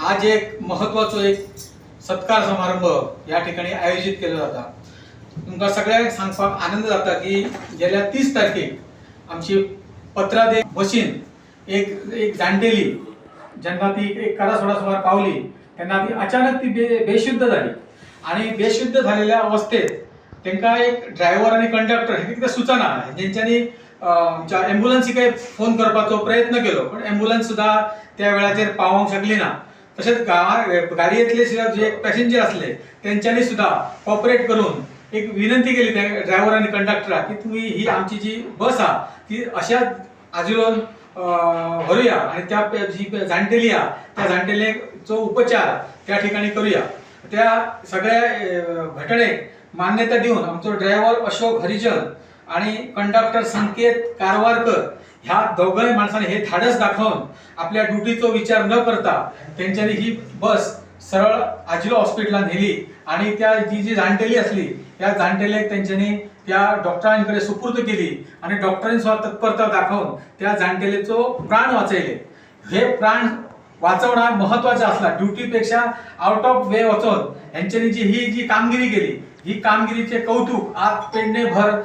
आज एक महत्वाचो एक सत्कार समारंभ ह्या ठिकाणी आयोजित केलो जाता. तुमकां सगळ्यांक सांगपाक आनंद जाता की गेल्या 30 तारखेक आमची पत्रादे बशीन एक एक जाणटेली जेन्ना ती एक 11:15 सुमार पावली तेन्ना ती अचानक ती बेशुद्ध जाली आणि बेशुद्ध झालेल्या अवस्थेत तांकां एक ड्रायव्हर आनी कंडक्टर हे कितें सुचना. तेंच्यांनी आमच्या एम्बुलन्सीकय फोन करपाचो प्रयत्न केलो, पण एम्बुलन्स सुद्दां त्या वेळाचेर पावोवंक शकली ना. तशेंच गाडयेंतले सुद्दां जे पॅसेंजर आसले तेंच्यांनी सुद्दां कॉपरेट करून एक विनंती केली त्या ड्रायव्हर आनी कंडक्टराक की तुमी ही आमची जी बस आहा ती अशाच आजिलोन व्हरूया आणि त्या जी जाणटेली आहा त्या जाणटेलेचो उपचार त्या ठिकाणी करूया. त्या सगळ्या घटनेक मान्यता दिवन आमचो ड्रायव्हर अशोक हरिजन आणि कंडक्टर संकेत कारवारकर ह्या दोगांय माणसांनी हे धाडस दाखोवन आपल्या ड्युटीचो विचार न करता तेंच्यांनी ही बस सरळ आजिलो हॉस्पिटलान व्हेली आणि त्या जी जी जाणटेली आसली त्या जाणटेलेक तेंच्यांनी त्या डॉक्टरांकडे सुपूर्द केली आणि डॉक्टरांनी सुद्दां तत्परता दाखोवन त्या जाणटेलेचो प्राण वाचयले. हे प्राण वाचवणं महत्वाचें आसला. ड्युटीपेक्षा आउट ऑफ वे वचोन हेंच्यांनी जी ही जी कामगिरी केली, ही कामगिरीचे कौतुक आज पेडणेभर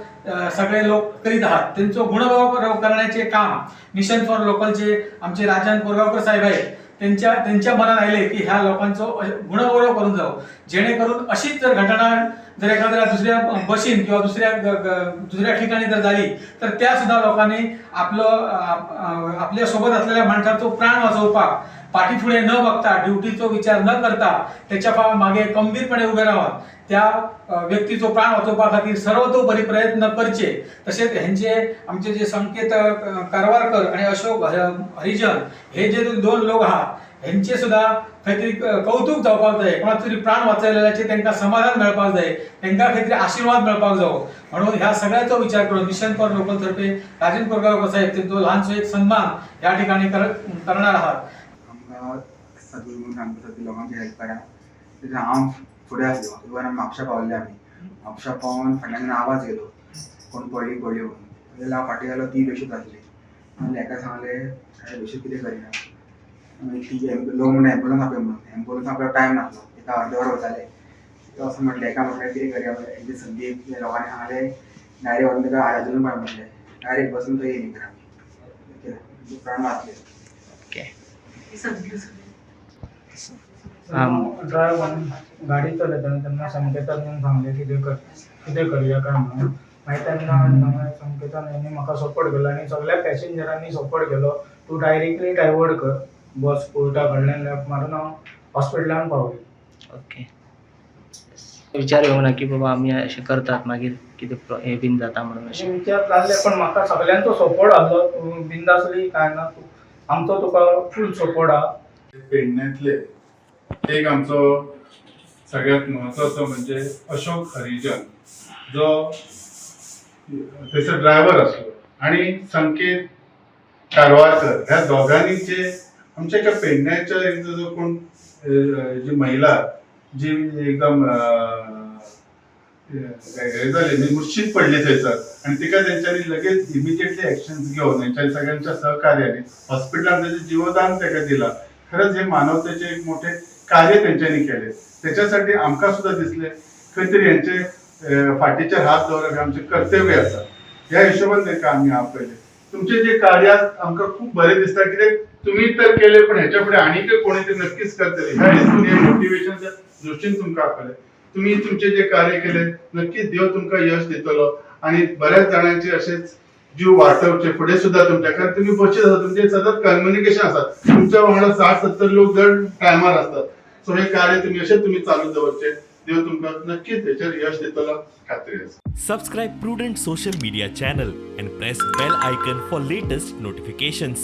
सगळे लोक करीत आहात. त्यांचो गुणगौरव करण्याचे काम मिशन फॉर लोकलचे आमचे राजन कोरगावकर साहेब आहेत, त्यांच्या त्यांच्या मनात आले की ह्या लोकांचो गुणगौरव करून जावं, जेणेकरून अशीच जर घटना जर एखाद्या दुसऱ्या बशीन किंवा दुसऱ्या दुसऱ्या ठिकाणी जर झाली तर त्या सुद्धा लोकांनी आपलं आपल्या सोबत असलेल्या माणसाचो प्राण वाचोवपाक पाठी फुडें न बघता, ड्युटीचो विचार न करता त्याच्या मागे खंबीरपणे उभे रावन त्या व्यक्तीचो प्राण वाचोवपा खातीर सर्वतोपरी प्रयत्न करचे. तशेंच हेंचे आमचे जे संकेत कारवारकर आणि अशोक हरिजन हे जे दोन लोक आहात हेंचे सुद्दां खंय तरी कौतुक जावपाक जाय. कोणाक तरी प्राण वाचयलेल्याचे तांकां समाधान मेळपाक जाय, तांकां खंय तरी आशिर्वाद मेळपाक जावो म्हणून ह्या सगळ्याचो विचार करून मिशन फॉर लोकल तर्फे राजन कोरगावकर साहेब तेंचो ल्हानसो एक सन्मान ह्या ठिकाणी करणार आहात. आमकां सगळीं म्हणून आमकां सगळीं लोकांची हेल्प करा. तेजेर हांव फुडें आसलो. इवन आमी म्हापशा पावले. आमी म्हापशा पावोन फाटल्यान आवाज येयलो, कोण पडली पडली म्हणून. जाल्यार हांव फाटीं गेलो, ती बेशूद्ध आसली. मागीर हेका सांगलें, काय बेशूद्ध कितें करिना. मागीर ती लोक म्हणून एम्बुलन्स आपय म्हणून. एम्बुलन्स आपलो टायम नासलो, एका अर्दे वर वताले. तो असं म्हटलें, एका म्हटल्यार कितें करया? हेजे संदीप लोकांनी सांगलें, डायरेक्ट व्हरून ताका आजिलोन पाय म्हटलें. डायरेक्ट बसून थंय येयली तर आमी प्राण वाचले. ओके. ड्रायव्हर गाडी चलयताना तेन्ना संकेतान येवन सांगलें, कितें कर, कितें करुया काय म्हणून. मागीर तेन्ना हांवें संकेतान हेणी म्हाका सपोर्ट केलो आनी सगळ्या पॅसेंजरांनी सपोर्ट केलो, तूं डायरेक्टली डायवर्ट कर बस, कोर्टा कडल्यान लेफ्ट मारून. हांव हॉस्पिटलान पावयलो. ओके, विचार येवंक ना की बाबा आमी अशें करतात, मागीर कितें हें बीन जाता म्हणून अशें? अशें विचार जाल्ले, पण म्हाका सगळ्यांचो सपोर्ट आहलो. तूं बिंदासली, काय ना, तूं आमचो तुका फूल सपोर्ट आहा. पेडण्यांतले एक आमचो सगळ्यात महत्वाचो म्हणजे अशोक हरिजन, जो थंयसर ड्रायव्हर आसलो, आणि संकेत कारवारकर, ह्या दोगांनी जे आमच्या एका पेडण्याच्या एक जो कोण जी महिला जी एकदम हे जाली म्हणजे मुर्शीत पडली थंयसर आणि तिका तेंच्यांनी लगेच इमिजिएटली एक्शन्स घेवन तेंच्या सगळ्यांच्या सहकार्याने हॉस्पिटलान त्याचे जीवदान ताका दिला. खरंच हे मानवतेचे एक मोठे कार्य तेंच्यांनी केले. त्याच्यासाठी आमकां सुद्दां दिसले खंय तरी यांचे फाटीचेर हात दवरप हे आमचें कर्तव्य आसा. ह्या हिशोबान तांकां आमी आपयले. तुमचे जे कार्य आमकां खूब बरें दिसता, कित्याक तुमी तर केले, पण ह्याच्या फुडें आनीकय कोणी ते नक्कीच करतले ह्या हितून, हे मोटिवेशनच्या दृश्टीन तुमकां आपयले. तुमी तुमचे जे कार्य केले, नक्कीच देव तुमकां यश दितलो आणि बऱ्याच जाणांचे अशेच जीव वाटवचे फुडें सुद्दां तुमच्या, कारण तुमी बशीत आसा, तुमचे सतत कम्युनिकेशन आसा, तुमच्या वांगडा 60-70 लोक दर टायमार असतात. सो हे कार्य तुम्ही अशेच तुमी चालू दवरचे. देव तुमकां नक्कीच हेचेर यश दितलो, खात्री आसा. Subscribe Prudent Social Media channel and press bell icon for latest notifications.